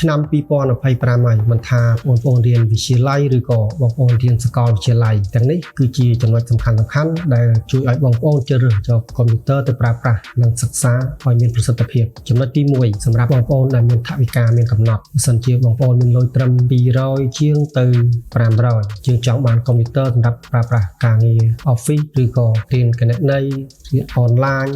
ឆ្នាំ2025ហើយមិនថាបងប្អូនរៀនវិទ្យាល័យឬក៏បងប្អូនរៀនសាកលវិទ្យាល័យទាំងនេះគឺជាចំណុចសំខាន់សំខាន់ដែលជួយឲ្យបងប្អូនជ្រើសរើសយកកុំព្យូទ័រទៅប្រើប្រាស់និងសិក្សាឲ្យមានប្រសិទ្ធភាពចំណុចទី1សម្រាប់បងប្អូនដែលមានថវិកាមានកំណត់បើសិនជាបងប្អូនមានលុយត្រឹម200ជាងទៅ500ជាងចង់បានកុំព្យូទ័រសម្រាប់ប្រើប្រាស់ការងារ Office ឬក៏រៀនគណនេយ្យរៀនអនឡាញ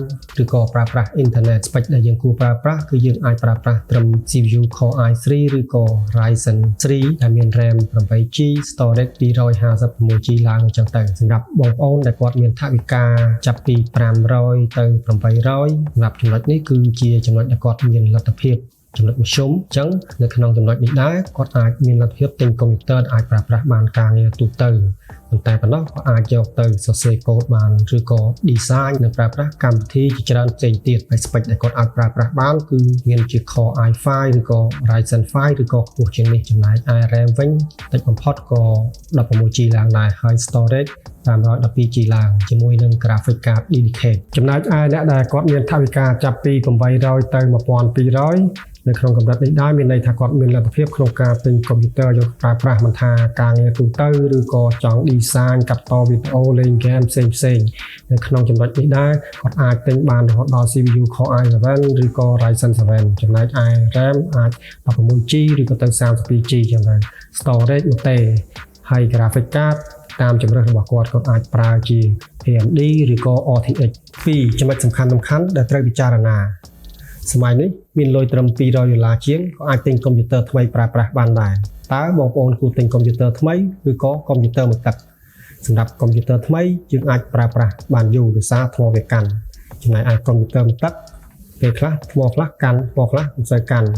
ឬក៏ប្រើប្រាស់អ៊ីនធឺណិត spec ដែលយើងគួរប្រើប្រាស់គឺយើងអាចប្រើប្រាស់ត្រឹម CPU Core i3 ឬក៏ Ryzen 3ដែលមាន RAM 8 GB storage 256 GB ឡើងអញ្ចឹងទៅសម្រាប់បងប្អូនដែលគាត់មានថវិកាចាប់ពី500ទៅ800សម្រាប់ចំណុចនេះគឺជាចំណុចដែលគាត់មានលទ្ធភាពចំណុចមធ្យមអញ្ចឹងនៅក្នុងចំណុចនេះដែរគាត់អាចមានលទ្ធភាពទិញកុំព្យូទ័រអាចប្រើប្រាស់បានការងារទូទៅប៉ុន្តែប៉ុណ្ណោះក៏អាចយកទៅសរសេរកូដបានឬក៏ design និងប្រើប្រាស់កម្មវិធីជាច្រើនផ្សេងទៀតហើយ spec ដែលគាត់អាចប្រើប្រាស់បានគឺមានជា Core i5 ឬក៏ Ryzen 5ឬក៏ខ្ពស់ជាងនេះចំណែកឯ RAM វិញតិចបំផុតក៏ 16 GB ឡើងដែរហើយ storage 512 GB ឡើងជាមួយនឹង graphic card dedicate ចំណែកឯអ្នកដែលគាត់មានថវិកាចាប់ពី800ទៅ1200នៅក្នុងកម្រិតនេះដែរមានន័យថាគាត់មានលទ្ធភាពក្នុងការទិញកុំព្យូទ័រយកប្រើប្រាស់មិនថាការងារទូទៅឬក៏ចង់ design កាត់តវីដេអូលេងហ្គេមផ្សេងផ្សេងនៅក្នុងចំណុចនេះដែរគាត់អាចទិញបានរហូតដល់ CPU Core i7 ឬក៏ Ryzen 7ចំណែកឯ RAM អាច 16 GB ឬក៏ទៅ 32 GB ចឹងទៅ storage នោះទេហើយ graphic card តាមជម្រើសរបស់គាត់គាត់អាចប្រើជា AMD ឬក៏ RTX 2ចំណុចសំខាន់សំខាន់ដែលត្រូវពិចារណាសម័យនេះមានលុយត្រឹម200ដុល្លារជាងក៏អាចទិញកុំព្យូទ័រថ្មីប្រើប្រាស់បានដែរតើបងប្អូនគួរទិញកុំព្យូទ័រថ្មីឬក៏កុំព្យូទ័រមួយទឹកសម្រាប់កុំព្យូទ័រថ្មីយើងអាចប្រើប្រាស់បានយូរដោយសារថ្មវាកាន់ចំណែកឯកុំព្យូទ័រមួយទឹកពេលខ្លះថ្មខ្លះកាន់ថ្មខ្លះមិនសូវកាន់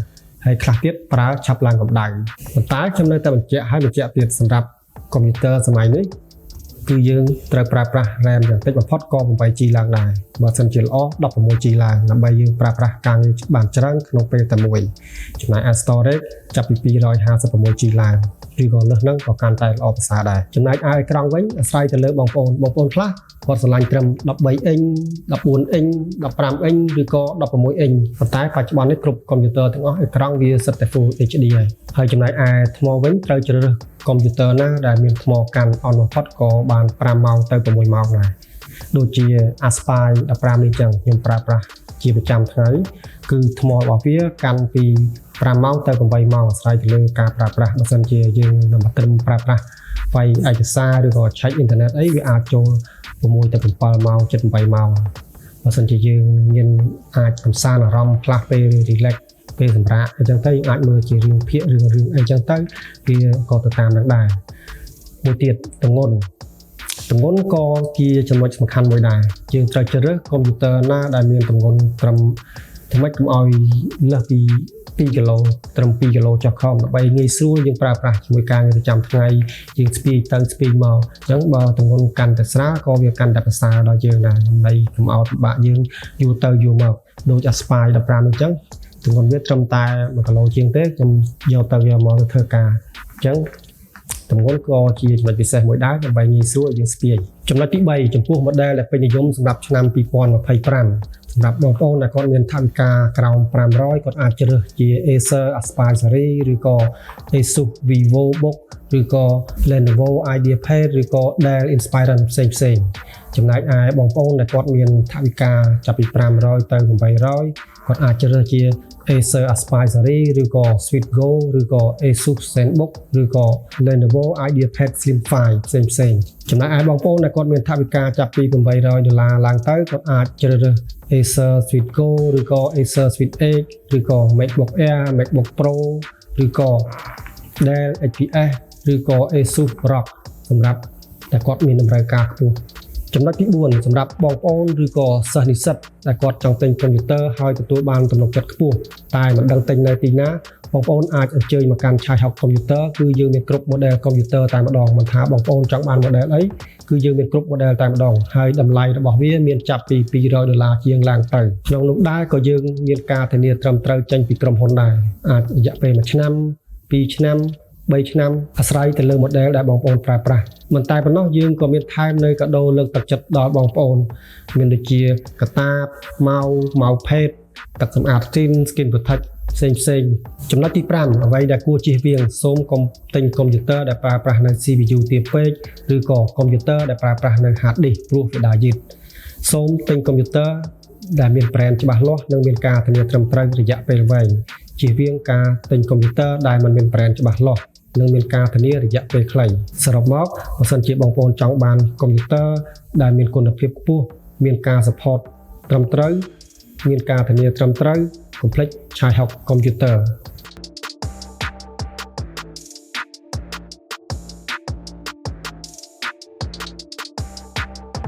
ហើយខ្លះទៀតប្រើឆាប់ឡើងកម្ដៅប៉ុន្តែខ្ញុំនៅតែបញ្ជាក់ហើយបញ្ជាក់ទៀតសម្រាប់កុំព្យូទ័រសម័យនេះគឺយើងត្រូវប្រើប្រាស់ RAM យ៉ាងតិចបំផុតក៏ 8 GB ឡើងដែរបើសិនជាល្អ16 GB ឡើងដើម្បីយើងប្រើប្រាស់ការងារបានច្រើនក្នុងពេលតែមួយចំណែកឯ storage ចាប់ពី256 GB ឡើងឬក៏លើសហ្នឹងក៏កាន់តែល្អប្រសើរដែរចំណែកឯអេក្រង់វិញអាស្រ័យទៅលើបងប្អូនបងប្អូនខ្លះគាត់ស្រឡាញ់ត្រឹម13អ៊ីញ14អ៊ីញ15អ៊ីញឬក៏16អ៊ីញប៉ុន្តែបច្ចុប្បន្ននេះគ្រប់កុំព្យូទ័រទាំងអស់អេក្រង់វាសុទ្ធតែ Full HD ហើយហើយចំណែកឯថ្មវិញត្រូវជ្រើសរើសកុំព្យូទ័រណាដែលមានថ្មកាន់អន់បំផុតក៏បាន5ម៉ោងទៅ6ម៉ោងដែរដូចជា Aspire 15នេះចឹងខ្ញុំប្រើប្រាស់ជាប្រចាំថ្ងៃគឺថ្មរបស់វាកាន់ពី5ម៉ោងទៅ8ម៉ោងអាស្រ័យទៅលើការប្រើប្រាស់បើសិនជាយើងនឹងត្រឹមប្រើប្រាស់វាយឯកសារឬក៏ឆែកអ៊ីនធឺណិតអីវាអាចចូល6ទៅ7ម៉ោង7 8ម៉ោងបើសិនជាយើងមានអាចកំសាន្តអារម្មណ៍ខ្លះពេល relax ពេលសម្រាកអញ្ចឹងទៅយើងអាចមើលជារឿងភាគរឿងរឿងអីចឹងទៅវាក៏ទៅតាមនឹងដែរមួយទៀតទម្ងន់ទម្ងន់ក៏ជាចំណុចសំខាន់មួយដែរយើងត្រូវជ្រើសរើសកុំព្យូទ័រណាដែលមានទម្ងន់ត្រឹមធ្វើម៉េចកុំឲ្យលើសពី2គីឡូត្រឹម2គីឡូចុះក្រោមដើម្បីងាយស្រួលយើងប្រើប្រាស់ជាមួយការងារប្រចាំថ្ងៃយើងស្ពាយទៅស្ពាយមកអញ្ចឹងបើទម្ងន់កាន់តែស្រាលក៏វាកាន់តែប្រសើរដល់យើងដែរដើម្បីកុំឲ្យពិបាកយើងយូរទៅយូរមកដូច Aspire 15អញ្ចឹងទម្ងន់វាត្រឹមតែ1គីឡូជាងទេខ្ញុំយកទៅយកមកទៅធ្វើការអញ្ចឹងទម្ងន់ក៏ជាចំណុចពិសេសមួយដែរដើម្បីងាយស្រួលឲ្យយើងស្ពាយចំណុចទី3ចំពោះ model ដែលពេញនិយមសម្រាប់ឆ្នាំ2025សម្រាប់បងប្អូនដែលគាត់មានថវិកាក្រោម500គាត់អាចជ្រើសជា Acer Aspire Series ឬក៏ Asus VivoBook ឬក៏ Lenovo IdeaPad ឬក៏ Dell Inspiron ផ្សេងផ្សេងចំណែកឯបងប្អូនដែលគាត់មានថវិកាចាប់ពី500ទៅ800គាត់អាចជ្រើសរើសជា Acer Aspire Series ឬក៏ Switch Go ឬក៏ Asus ZenBook ឬក៏ Lenovo IdeaPad Slim 5ផ្សេងផ្សេងចំណែកឯបងប្អូនដែលគាត់មានថវិកាចាប់ពី800ដុល្លារឡើងទៅគាត់អាចជ្រើសរើស Acer Switch Go ឬក៏ Acer Switch 8ឬក៏ MacBook Air MacBook Pro ឬក៏ Dell XPS ឬក៏ Asus ROG សម្រាប់តែគាត់មានតម្រូវការខ្ពស់ចំណុចទី4សម្រាប់បងប្អូនឬក៏សិស្សនិស្សិតដែលគាត់ចង់ទិញកុំព្យូទ័រហើយទទួលបានទំនុកចិត្តខ្ពស់តែមិនដឹងទិញនៅទីណាបងប្អូនអាចអញ្ជើញមកកាន់ឆាយហុកកុំព្យូទ័រគឺយើងមានគ្រប់ model កុំព្យូទ័រតែម្ដងមិនថាបងប្អូនចង់បាន model អីគឺយើងមានគ្រប់ model តែម្ដងហើយតម្លៃរបស់វាមានចាប់ពី200ដុល្លារជាងឡើងទៅក្នុងនោះដែរក៏យើងមានការធានាត្រឹមត្រូវចេញពីក្រុមហ៊ុនដែរអាចរយៈពេល1ឆ្នាំ2ឆ្នាំ3ឆ្នាំអាស្រ័យទៅលើ model ដែលបងប្អូនប្រើប្រាស់មិនតែប៉ុណ្ណោះយើងក៏មានថែមនៅកាដូលើកទឹកចិត្តដល់បងប្អូនមានដូចជាកាតាបម៉ៅម៉ៅផេតទឹកសម្អាត skin skin protect ផ្សេងផ្សេងចំណុចទី5អ្វីដែលគួរជៀសវាងសូមកុំទិញកុំព្យូទ័រដែលប្រើប្រាស់នៅ CPU ទាបពេកឬក៏កុំព្យូទ័រដែលប្រើប្រាស់នៅ hard disk ព្រោះវាដើរយឺតសូមទិញកុំព្យូទ័រដែលមាន brand ច្បាស់លាស់និងមានការធានាត្រឹមត្រូវរយៈពេលវែងជៀសវាងការទិញកុំព្យូទ័រដែលមិនមាន brand ច្បាស់លាស់និងមានការធានារយៈពេលខ្លីសរុបមកបើសិនជាបងប្អូនចង់បានកុំព្យូទ័រដែលមានគុណភាពខ្ពស់មានការ support ត្រឹមត្រូវមានការធានាត្រឹមត្រូវកុំភ្លេចឆាយហុកកុំព្យូទ័រ។